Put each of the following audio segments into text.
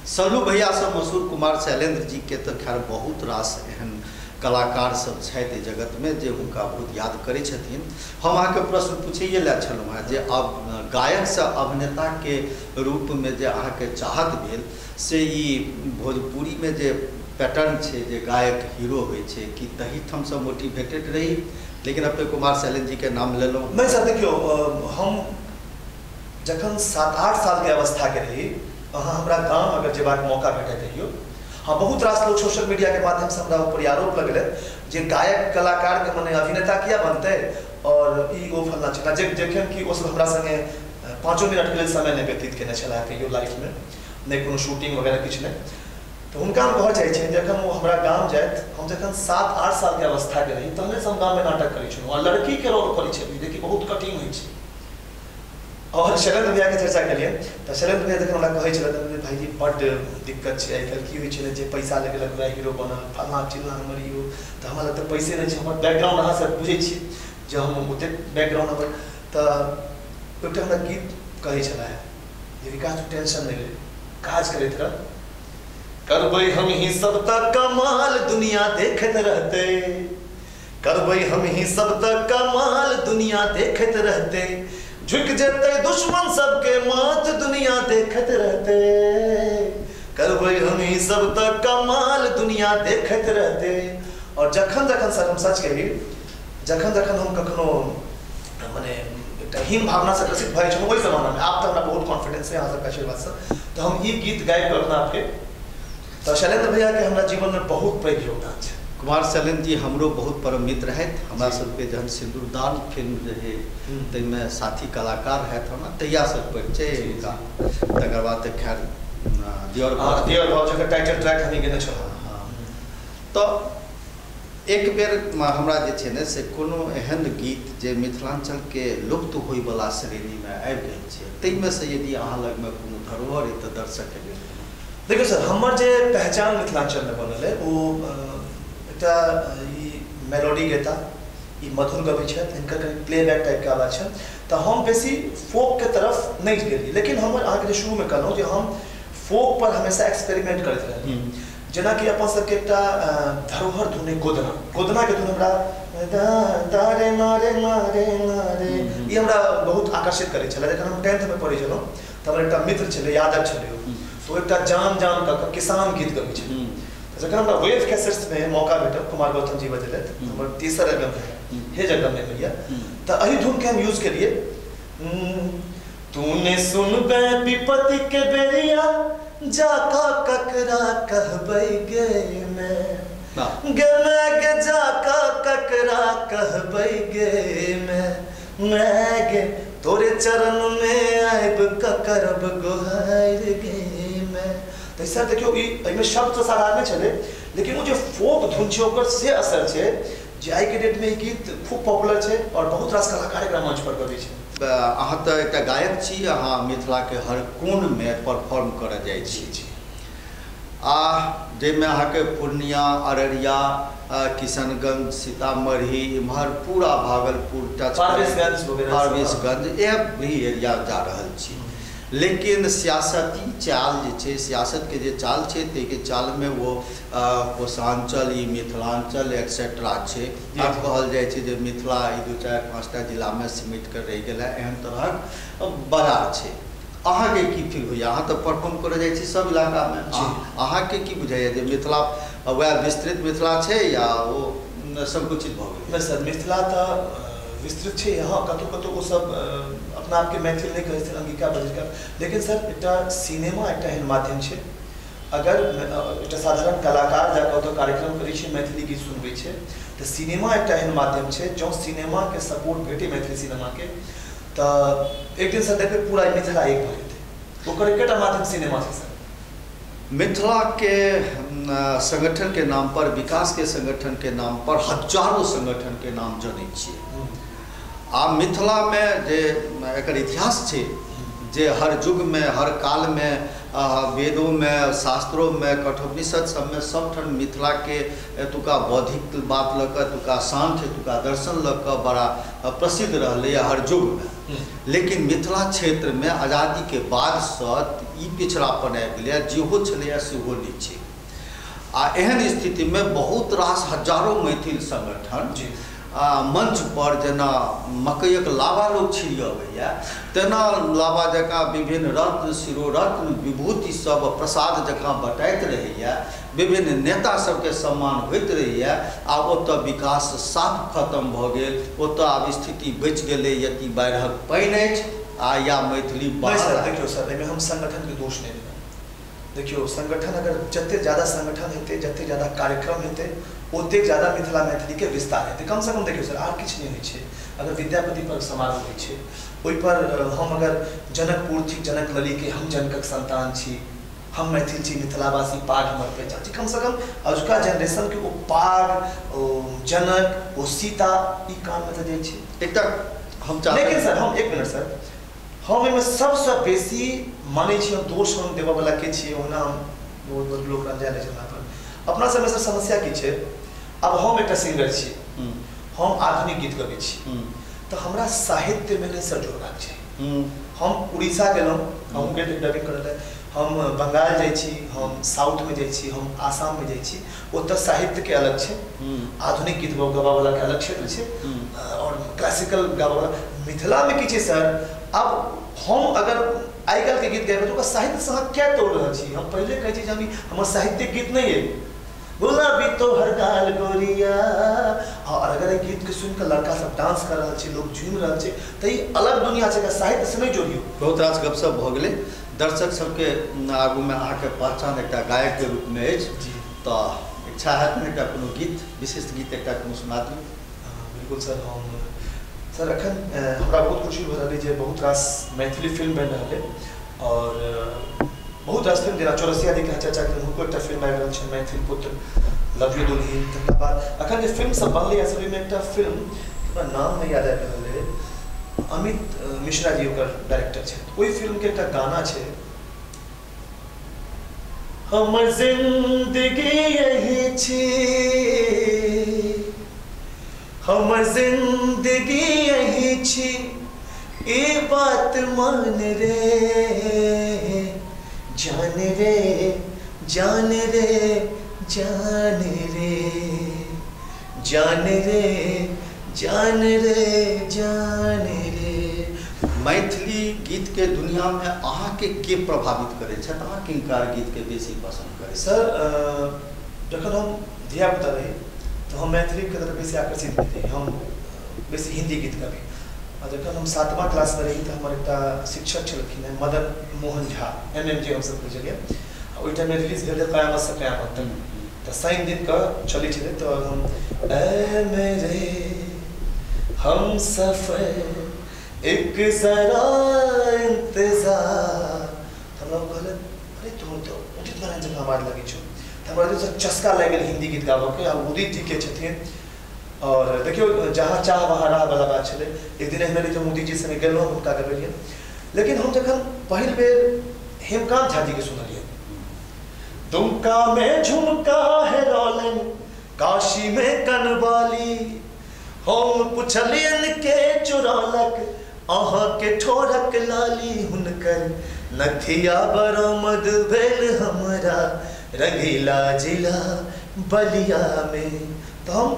सल्लू भैया से मशहूर कुमार शैलेंद्र जी के तऽ खैर बहुत रास एहन कलाकार सब छथि जगत में जे हुनका बहुत याद करै छथिन। हम अहाँके प्रश्न पूछैए लए छलहुँ हेँ जे अब गायक से अभिनेता के रूप में जे अहाँके चाहत भेल से ई भोजपुरी में जे पैटर्न छै जे गायक हीरो होइ छै कि तही ठामसँ मोटिवेटेड रही, लेकिन अपने कुमार शैलेंद्र जी के नाम लेलहुँ। नहि सर, देखियौ हम जखन 7-8 सालके अवस्थाके रही, अहाँ हमरा गाम अगर जेबाक मौका भेटै कहियो, हाँ बहुत रास लोग सोशल मीडिया के माध्यम से हमरा ऊपर आरोप लगलै जे गायक कलाकार के मने अभिनेता किया बनतै और ई ओ फलना चिलना, जखन कि ओसब हमरा संगे 5 मिनटके लेल समय नहि व्यतीत केने छलाह कहियो लाइफमे, नहि कोनो शूटिंग वगैरह किछु नहि। तऽ हुनका हम कहऽ चाहै छियनि जखन ओ हमरा गाम जाथि, हम जखन 7-8 सालके अवस्थाके रही तहनेसँ हम गाममे नाटक करै छलहुँ आ लड़कीके रोल करै छलियै जेकि बहुत कठिन होइ छै। और शैलेंद्र भैयाके चर्चा केलियै तऽ शैलेंद्र भैया जखन हमरा कहै छलथि तऽ भाईजी बड्ड दिक्कत छै आइ काल्हि, की होइ छै ने जे पैसा लगेलक वएह हीरो बनल, फल्लाँ चिल्लाँ हमर हीरो, तऽ हमरा लग तऽ पैसे नहि छै, हमर बैकग्राउंड अहाँ सब बुझै छियै जे हम ओतेक बैकग्राउंड हमर। तऽ एकटा हमरा गीत कहै छलाह जे विकास तू टेंशन नहि ले, काज करैत रह, करबै हम ही सब तऽ कमाल दुनिया देखैत रहतै, करबै हम ही सब तऽ कमाल दुनिया देखैत रहतै, झुकि जेतै दुश्मन सबके माथ दुनिया देखैत रहतै, करबै हम ही सब तऽ कमाल दुनिया देखैत रहतै। और जखन जखन सर हम सच कही, जखन जखन हम कखनो मने एकटा हीन भावनासँ ग्रसित भऽ जाइ छलहुँ ओहि जमानामे, आब तऽ हमरा बहुत कॉन्फिडेंस है अहाँ सबके आशीर्वादसँ, तऽ हम ई गीत गाबि कऽ अपना आपके, तऽ शैलेंद्र भैयाके हमरा जीवनमे बहुत पैघ योगदान छै। कुमार शैलेंद्र जी हमरो बहुत परम मित्र रहथि। हमरा सबके जहन सिन्दूरदान फिल्म रहै ताहिमे साथी कलाकार रहथि, हमरा तहियासँ परिचय हुनका। तकर बाद तऽ खैर दियर भाव टाइटल ट्रैक हम गेने छलहुँ। हाँ, तऽ एक बेर हमरा जे छै ने से कोनो एहन गीत जे मिथिलाञ्चलके लुप्त होइवला श्रेणीमे आबि गेल छै ताहिमे से यदि अहाँ लगमे कोनो धरोहर अइ तऽ दर्शकके लेल। देखियौ सर, हमर जे पहचान मिथिलाञ्चलमे बनल अइ ओ एकटा ई मेलोडी गेता, ई मधुर गबै छथि, हिनकर कनि प्लेबैक टाइपके आवाज छनि, तऽ हम बेसी फोकके तरफ नहि गेलियै। लेकिन हमर अहाँके जे शुरूमे कहलहुँ जे हम फोक पर हमेशा एक्सपेरिमेंट करैत रहलियै। जेनाकि अपन सबके एकटा धरोहर धुन अइ गोदना, गोदनाके धुन हमरा दा रे ना रे ना रे ना रे, ई हमरा बहुत आकर्षित करै छलै। जखन हम 10th पढ़ै छलहुँ तऽ हमर एकटा मित्र छलै, यादव छलै, ओ, तो एकटा जान जान कऽ कऽ किसान गीत गबै छलै। जखन हमरा वेव कैसेट्समे मौका भेटल, कुमार गौतम जी बजेलथि, हमर तेसर एल्बम रहै हे जगदम्बे मैया, तऽ एहि धुनके हम यूज केलियै। तूने सुनबै विपत्ति के बेरिया, जाका ककरा कहबै गे मैं, गे मैं गे जाका ककरा कहबै गे मैं, मैं गे तोरे चरण में आबि कऽ करब गोहारि गे मैं। तऽ सर देखियौ ई एहिमे शब्द तऽ साधारणे छलै, लेकिन ओ जे फोक धुन छै ओकर से असर छै जे आइके डेटमे ई गीत खूब पॉपुलर छै और बहुत रास कलाकार एकरा मंच पर गबै छै। अहाँ तऽ एकटा गायक छी, अहाँ मिथिलाके हर कोनमे परफॉर्म करऽ जाइ छी, आ जाहिमे अहाँके पूर्णिया, अररिया, किशनगंज, सीतामढ़ी, इम्हर पूरा Bhagalpur touch, Forbesganj, every area जा रहल छी। लेकिन सियासती चाल जे छै, सियासतके जे चाल छै ताहिके चालमे ओ कोसाञ्चल, ई मिथिलाञ्चल एक्सेट्रा छै। आब कहल जाइ छै जे मिथिला ई 2, 4, 5टा जिलामे सिमटि कऽ रहि गेल है, एहन तरहक बाजार छै। अहाँके की फील होइए? अहाँ तऽ परफॉर्म करऽ जाइ छी सब इलाकामे, अहाँके की बुझाइए जे मिथिला वएह विस्तृत मिथिला छै या ओ संकुचित भऽ गेल? नहि सर, मिथिला तऽ विस्तृत छै, हँ कतहु कतहु ओ सब अपना आपके मैथिल नहि कहै छथिन, अंगिका बजिका, लेकिन सर एकटा सिनेमा एकटा एहन माध्यम छै, अगर एकटा साधारण कलाकार जाकऽ ओतऽ कार्यक्रम करै छै, मैथिली गीत सुनबै छै, तऽ सिनेमा एकटा एहन माध्यम छै, जँ सिनेमाके सपोर्ट भेटै मैथिली सिनेमाके तऽ एक दिन सर देखबै पूरा मिथिला एक भऽ जेतै। ओकर एकेटा माध्यम सिनेमा छै सर। मिथिलाके संगठनके नाम पर, विकासके संगठनके नाम पर हजारो संगठनके नाम जनै छियै। आ मिथिलामे जे एकर इतिहास छै जे हर युगमे हर कालमे वेदोमे, शास्त्रोमे, कठोपनिषद सबमे सबठाम मिथिलाके एतुका बौद्धिक बात लऽ कऽ, एतुका सांख्य, एतुका दर्शन लऽ कऽ बड़ा प्रसिद्ध रहलैए हर युगमे। लेकिन मिथिला क्षेत्रमे आज़ादीके बादसँ ई पिछड़ापन आबि गेलैए, जेहो छलैए सेहो नहि छै। आ एहन स्थितिमे बहुत रास हजारो मैथिल संगठन मंच पर जेना मकइक लावा लोग छिड़ियबैए तेना लावा जकाँ विभिन्न रत्न, शिरोरत्न, विभूति सब प्रसाद जकाँ बँटाइत रहैए, विभिन्न नेता सबके सम्मान होइत रहैए। आब ओतऽ विकास साफ खत्म भऽ गेल, ओतऽ आब स्थिति बचि गेलै यदि बाढ़िक पानि अछि आ या मैथिली। सर देखियौ सर, एहिमे हम संगठनके दोष नहि देबै। देखियौ संगठन अगर जतेक ज़्यादा संगठन हेतै, जतेक ज़्यादा कार्यक्रम हेतै, ओतेक ज़्यादा मिथिला मैथिलीके विस्तार हेतै। कमसँ कम देखियौ सर, आर किछु नहि होइ छै। अगर विद्यापति पर्व समारोह होइ छै, ओहिपर हम अगर जनकपुर छी, जनक ललीके हम जनकक संतान छी, हम मैथिल छी, मिथिलावासी, पाग हमर पहचान छी, कमसँ कम अजुका जेनरेशनके ओ पाग, ओ जनक, ओ सीता, ई कानमे तऽ जाइ छै। एकटा हम लेकिन सर हम एक मिनट सर, हम एहिमे सबसँ बेसी मानै छी, हम दोष हम देबऽवला के छियै, ओना हम बहुत बहुत लोक रंजा लै छै हमरा पर। अपना सबमे सर समस्या की छै, अब हम एकटा सिंगर छी, हम आधुनिक गीत गबै छी, तऽ हमरा साहित्यमे नहि सर जोड़बाक चाही। हम उड़ीसा गेलहुँ, हमहूँ गेल डबिंग करै लए, हम बंगाल जाइ छी, हम साउथमे जाइ छी, हम आसाममे जाइ छी, ओतऽ साहित्यके अलग छै, आधुनिक गीत गाबऽवलाके अलग क्षेत्र छै और क्लासिकल गाबऽवला। मिथिलामे की छै सर, अब हम अगर आइ काल्हिके गीत गाबै तऽ ओकर साहित्यसँ अहाँ किया तोड़ि रहल छी? हम पहिले कहै छी जे हम हमर साहित्यिक गीत नहि अइ। गुलाबी तोहर गाल गोरिया, और अगर एहि गीतके सुनिकऽ लड़का सब डांस कऽ रहल छै, लोक झूमि रहल छै, तऽ ई अलग दुनिया छै, साहित्यसँ नहि जोड़ियौ। बहुत रास गपशप भऽ गेलै। दर्शक सबके आगूमे अहाँके पहचान एकटा गायकके रूपमे अछि, तऽ इच्छा हैत ने एकटा कोनो गीत, विशिष्ट गीत एकटा कोनो सुना दियौ? बिल्कुल सर, हम सर अखन हमरा बहुत खुशी भऽ रहल अइ जे बहुत रास मैथिली फिल्म बनि रहल अइ और बहुत रास फिल्म, जेना चौरसिया जी के चर्चा केलहुँ, हुनको एकटा फिल्म आबि रहल छै मैथिल पुत्र, लव you दुल्हिन। तकर बाद अखन जे फिल्म सब बनलैए सर, ओहिमे एकटा फिल्म हमरा नाम नहि याद आबि रहल अइ, अमित मिश्रा जी ओकर डायरेक्टर छथि, ओहि फिल्मके एकटा गाना छै, हमर जिंदगी यही छी, हमर जिंदगी यही छी, ई बात मान रे, जान रे, जान रे, जान रे, जान रे, जान रे, जान रे। मैथिली गीतके दुनियामे अहाँके के प्रभावित करै छथि? अहाँ किनकर गीतके बेसी पसन्द करै? सर जखन हम धियापुता रही तऽ हम मैथिलीके तरफ बेसी आकर्षित नहि रही, हम बेसी हिन्दी गीत गाबी। आ जखन हम 7मा क्लासमे रही तऽ हमर एकटा शिक्षक छलखिन हेँ, मदन मोहन झा, एम जे हमसब कहै छलियै। ओहि टाइममे रिलीज भेल रहै कयामत से कयामत तक, तऽ शनि दिनके चलै छलै, तऽ हम ऐ मेरे हम सफर एक जरा इंतजार, हमरा कहलनि अरे तोहर तऽ उदित नारायण जकाँ आवाज लगै छौ। तऽ हमरा चस्का लागि गेल हिन्दी गीत गाबऽके। आ उदित जीके छथिन, और देखियौ जहाँ चाह वहाँ राह वाला बात छलै। एक दिन एहन भेलै जे हम उदित जी संगे गेलहुँ, हुनका गबेलियनि। लेकिन हम जखन पहिल बेर हेमकान्त झा जीके सुनलियै, दुमका में झुमका है रौलन, काशी में कनवाली, हम पुछलियन के चुरौलक अहाँ के ठोरक लाली, हुनकर नथिया बरामद भेल हमरा रंगीला जिला बलिया में। तऽ हम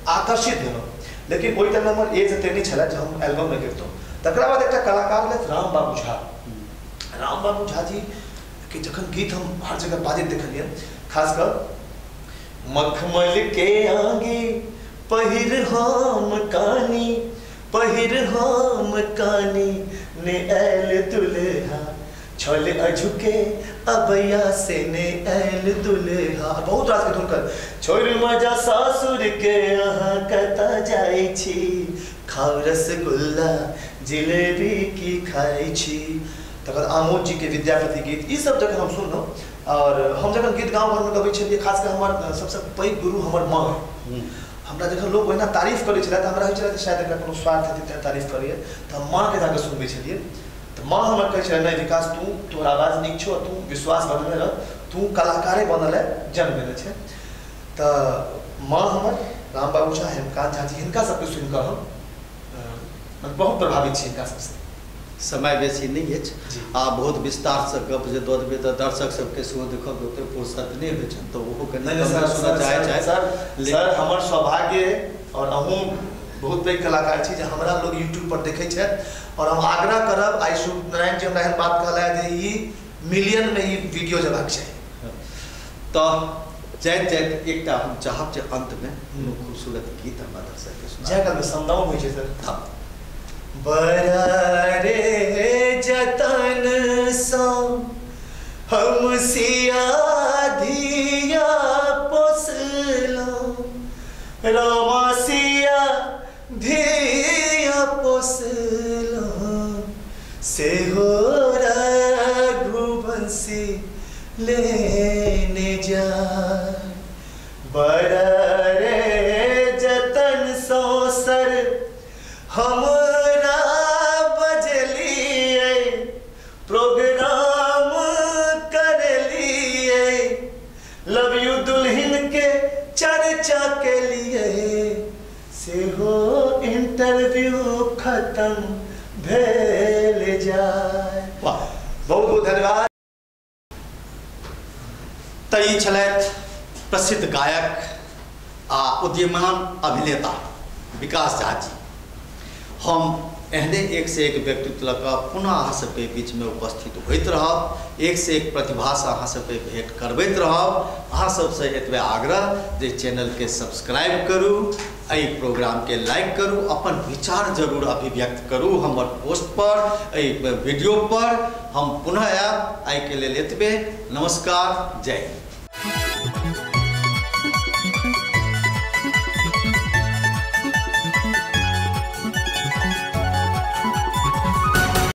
आकर्षित भेलहुँ। लेकिन ओहि टाइममे हमर एज एते नहि छलै जे हम एल्बममे गिरतहुँ। तकरा बाद एकटा कलाकार रहथि राम बाबू झा। राम बाबू झा जी के जखन गीत हम हर जगह बाजैत देखलियनि, खासकर मखमल के आगे पहिर हम कानी, पहिर हम कानी ने आयल दुल्हा, छल अझुके अबैया से ने आयल दुल्हा। बहुत रास के हुनकर छोड़ मजा सासुर के अहाँ कतऽ जाइ छी, खाउ रसगुल्ला जिलेबी की खाइ छी। तकर आमोद जी के विद्यापति गीत, ई सब जखन हम सुनलहुँ, और हम जखन गीत गाँव घरमे गबै छलियै, खास कऽ हमर सबसँ पैघ गुरु हमर माँ अइ। हमरा जखन लोक ओहिना तारीफ करै छलै तऽ हमरा होइ छलै जे शायद एकरा कोनो स्वार्थ हेतै तैँ तारीफ करैए, तऽ हम माँके जाकऽ सुनबै छलियै, तऽ माँ हमर कहै छलै नहि विकास तू, तोहर आवाज नीक छौ, तू विश्वास बनने रह, तू कलाकारे बनल है, जन्म लेने छै। तऽ माँ हमर, राम बाबू झा, हेमकांत झा जी, हिनका सबके सुनिकऽ हम बहुत प्रभावित छी हिनका सबसँ। समय बेसी नहि अछि आ बहुत विस्तारसँ गप जे दऽ देबै तऽ दर्शक सबके सेहो देखब ओते फुर्सत नहि होइ छनि, तऽ ओहो कनि सुनऽ चाहै छथि। सर हमर सौभाग्य और अहूँ बहुत पैघ कलाकार छी जे हमरा लोग यूट्यूब पर देखै छथि, और हम आग्रह करब, आइ शुभ नारायण जी हमरा एहन बात कहला जे ई मिलियन में ई वीडियो जबाक चाही। तऽ जाइत जाइत एकटा हम चाहब जे अंतमे कोनो खूबसूरत गीत हमरा दर्शकके सुना। जाय कालमे समदाउन होइ छै सर। हाँ। बड़ा रे जतन सँ हम सिया धिया पोसलहुँ, रामा सिया धिया पोसलहुँ, सेहो रघुवंशी लेने जा। बड़ा रे जतन सँ सर हमरा बजलिए, प्रोग्राम करलिए, लव you दुल्हन के चर्चा के लिए, सेहो इंटरव्यू खत्म भेल जाय। वाह, बहुत बहुत धन्यवाद। तऽ ई छलथि प्रसिद्ध गायक आ उद्यमान अभिनेता विकास झा जी। हम एहने एक से एक व्यक्तित्व लऽ कऽ पुनः अहाँ सबके बीचमे उपस्थित होइत रहब, एक से एक प्रतिभासँ अहाँ सबके भेंट करबैत रहब। अहाँ सबसँ एतबे आग्रह जे चैनलके सब्सक्राइब करू, एहि प्रोग्रामके लाइक करू, अपन विचार जरूर अभिव्यक्त करू हमर पोस्ट पर, एहि वीडियो पर। हम पुनः आयब, आइके लेल एतबे। नमस्कार, जय हिंद।